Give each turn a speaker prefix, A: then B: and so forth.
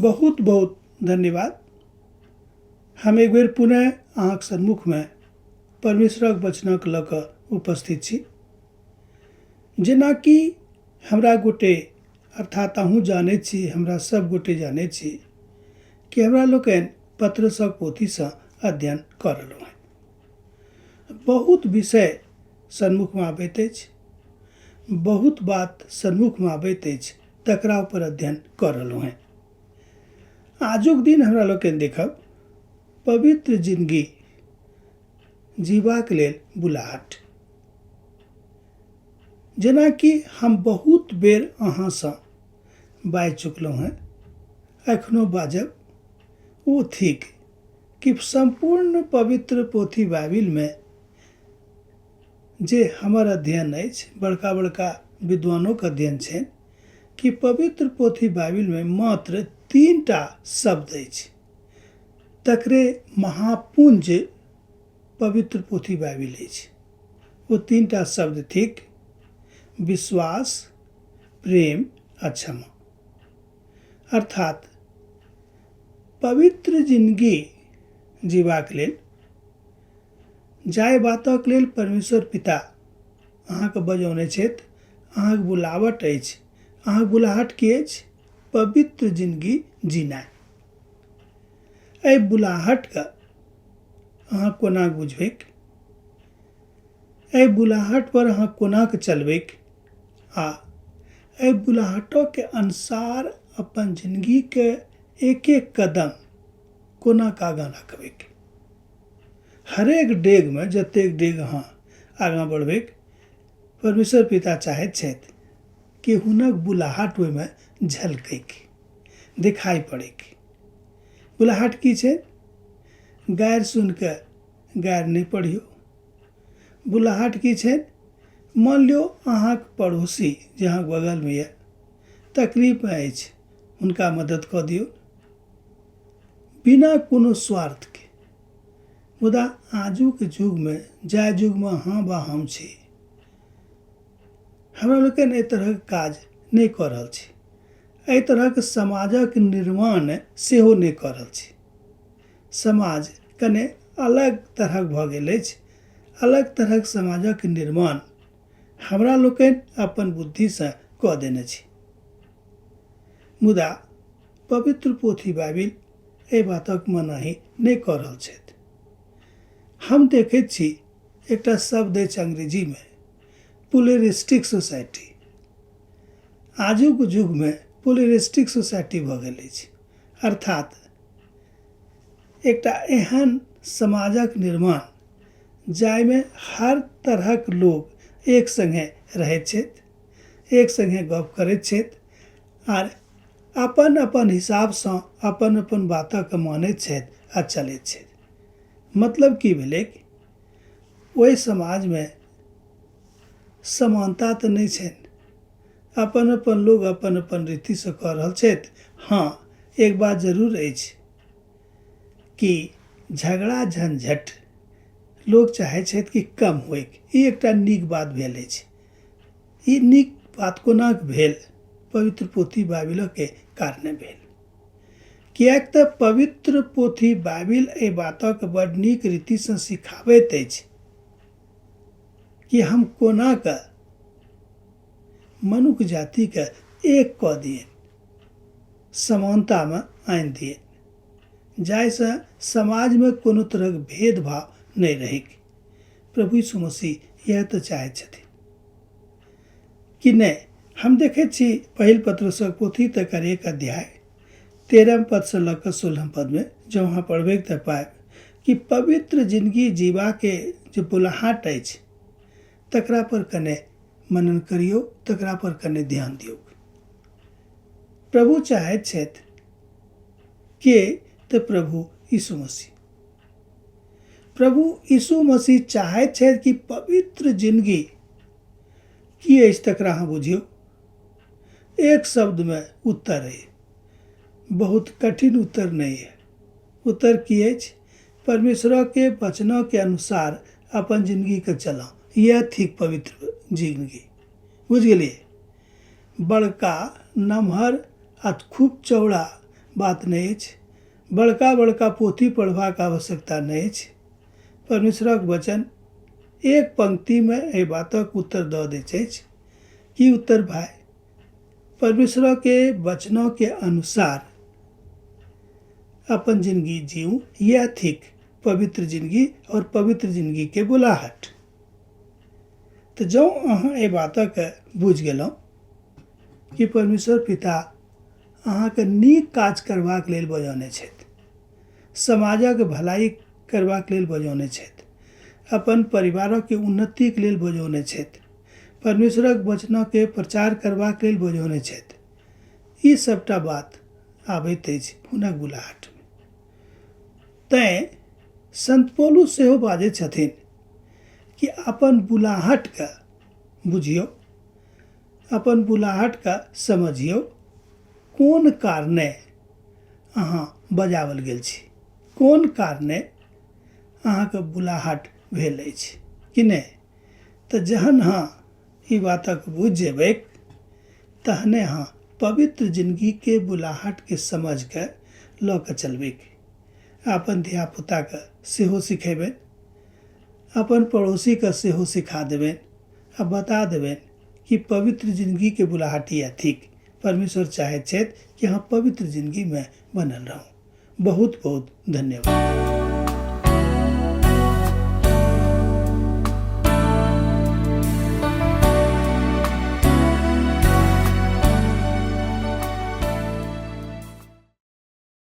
A: बहुत बहुत धन्यवाद। हम एक बेर पुनः अहाँक सन्मुखमे परमेश्वरक वचनक लऽ कऽ उपस्थित छी। जेनाकि हमरा गोटे अर्थात अहूँ जानैत छी, हमरा सब गोटे जानैत छी कि हमरा लोकनि पत्रसक पोथीसँ अध्ययन कऽ रहलहुँ हेँ। बहुत विषय सन्मुखमे आबैत अछि, बहुत बात सन्मुखमे आबैत अछि, तकरा ऊपर अध्ययन कऽ रहलहुँ हेँ। आजुक दिन हमरा लोकनि देखब पवित्र जिंदगी जीबाक लेल बुलाहट। जेनाकि हम बहुत बेर अहाँसँ बाजि चुकलहुँ हेँ, एखनो बाजब, ओ थिक कि सम्पूर्ण पवित्र पोथी बाइबिलमे जे हमर अध्ययन अछि, बड़का बड़का विद्वानोके अध्ययन छनि कि पवित्र पोथी बाइबिलमे मात्र 3टा शब्द अछि, तकरे महापुंज पवित्र पोथी बाइबिल अछि। ओ 3टा शब्द थिक विश्वास, प्रेम आ क्षमा। अर्थात पवित्र जिंदगी जीबाक लेल, जाहि बातक लेल परमेश्वर पिता अहाँके बजौने छथि, अहाँके बुलावट अछि, अहाँके बुलाहट की अछि? पवित्र जिंदगी जीनाइ। एहि बुलाहटके अहाँ कोना बुझबैक, एहि बुलाहट पर अहाँ कोना कऽ चलबैक आ एहि बुलाहटके अनुसार अपन जिंदगीके एक एक कदम कोना कऽ आगाँ रखबैक। हरेक डेगमे जतेक डेग अहाँ आगाँ बढ़बैक, परमेश्वर पिता चाहैत छथि कि हुनक बुलाहट ओहिमे झलकैक, देखाइ पड़ैक। बुलाहट की छै? गारि सुनिके गारि नहि पढ़ियौ। बुलाहट की छै? मान लियौ अहाँके पड़ोसी जे अहाँके बगलमे यऽ तकलीफमे अछि, हुनका मदद कऽ दियौ बिना कोनो स्वार्थके। मुदा आजुक युगमे, जाहि युगमे अहाँ वा हम छी, हमरा लोकनि एहि तरहक काज नहि कऽ रहल छी, एहि तरहक समाजक निर्माण सेहो नहि कऽ रहल छी। समाज कने अलग तरहक भऽ गेल अछि। अलग तरहक समाजक निर्माण हमरा लोकनि अपन बुद्धिसँ कऽ देने छी। मुदा पवित्र पोथी बाइबिल एहि बातक मनाही नहि कऽ रहल छथि। हम देखैत छी एकटा शब्द अछि अंग्रेजीमे प्लुरिस्टिक सोसाइटी। आजुक युगमे प्लुरिस्टिक सोसाइटी भऽ गेल अछि, अर्थात एकटा एहन समाजक निर्माण जाहिमे हर तरहक लोक एक सङ्गे रहैत छथि, एक सङ्गे गप करैत छथि आर अपन अपन हिसाबसँ अपन अपन बातके मानैत छथि आ चलैत छथि। मतलब की भेलै, ओहि समाजमे समानता तऽ नहि छनि, अपन अपन लोक अपन अपन रीतिसँ कऽ रहल छथि। हँ, एक बात जरूर अछि कि झगड़ा झंझट लोक चाहै छथि कि कम होइक। ई एकटा नीक बात भेल अछि। ई नीक बात कोना भेल? पवित्र पोथी बाइबिलके कारणे भेल। किएक तऽ पवित्र पोथी बाइबिल एहि बातक बड नीक रीतिसँ सिखाबैत अछि कि हम कोना कऽ मनुख जातिके एक कऽ दियनि, समानतामे आनि दियनि, जाहिसँ समाजमे कोनो तरहक भेदभाव नहि रहैक। प्रभु यीशु मसीह इएह तऽ चाहैत छथिन कि नहि? हम देखैत छी पहिल पत्रुसक पोथी तकर 1 अध्याय 13 पदसँ लऽ कऽ 16 पदमे जँ अहाँ पढ़बैक तऽ पायब कि पवित्र जिंदगी जीबाके जे बुलाहट अछि तकरा पर कने मनन करियौ, तकरा पर कने ध्यान दियौ। प्रभु चाहैत छथि के तऽ प्रभु यीशु मसीह। प्रभु यीशु मसीह चाहैत छथि कि पवित्र जिंदगी की अछि तकरा अहाँ बुझियौ। एक शब्दमे उत्तर अइ, बहुत कठिन उत्तर नहि है। उत्तर की अछि? परमेश्वरके वचनके अनुसार अपन जिंदगीके चलाउ, यह थिक पवित्र जिंदगी। बुझि गेलियै? बड़का नमहर आ खूब चौड़ा बात नहि अछि, बड़का बड़का पोथी पढ़बाक आवश्यकता नहि अछि। परमेश्वरक वचन एक पंक्तिमे एहि बातक उत्तर दऽ दैत अछि। की उत्तर भाय? परमेश्वरके वचनके अनुसार अपन जिंदगी जीऊ, यह थिक पवित्र जिंदगी और पवित्र जिंदगी के बुलाहट। तऽ जँ अहाँ एहि बातके बुझि गेलहुँ कि परमेश्वर पिता अहाँके नीक काज करबाक लेल बजौने छथि, समाजक भलाइ करबाक लेल बजौने छथि, अपन परिवारक उन्नतिके लेल बजौने छथि, परमेश्वरक वचनके प्रचार करबाक लेल बजौने छथि, ई सभटा बात आबैत अछि हुनक बुलाहटमे। तैँ संत पौलुस सेहो बाजै छथिन कि अपन बुलाहटके बुझियौ, अपन बुलाहटके समझियौ, कोन कारणे अहाँ बजाओल गेल छी, कोन कारणे अहाँके बुलाहट भेल अछि कि नहि। तऽ जहन अहाँ ई बातक बुझि जेबै तहने अहाँ पवित्र जिनगीके बुलाहटके समझिके लऽ कऽ चलबै, अपन धियापुताके सेहो सिखेबै, अपन पड़ोसीके सेहो सिखा देबनि आ बता देबनि कि पवित्र जिनगीके बुलाहट इएह थिक। परमेश्वर चाहैत छथि कि अहाँ पवित्र जिनगीमे बनल रहू। बहुत बहुत धन्यवाद।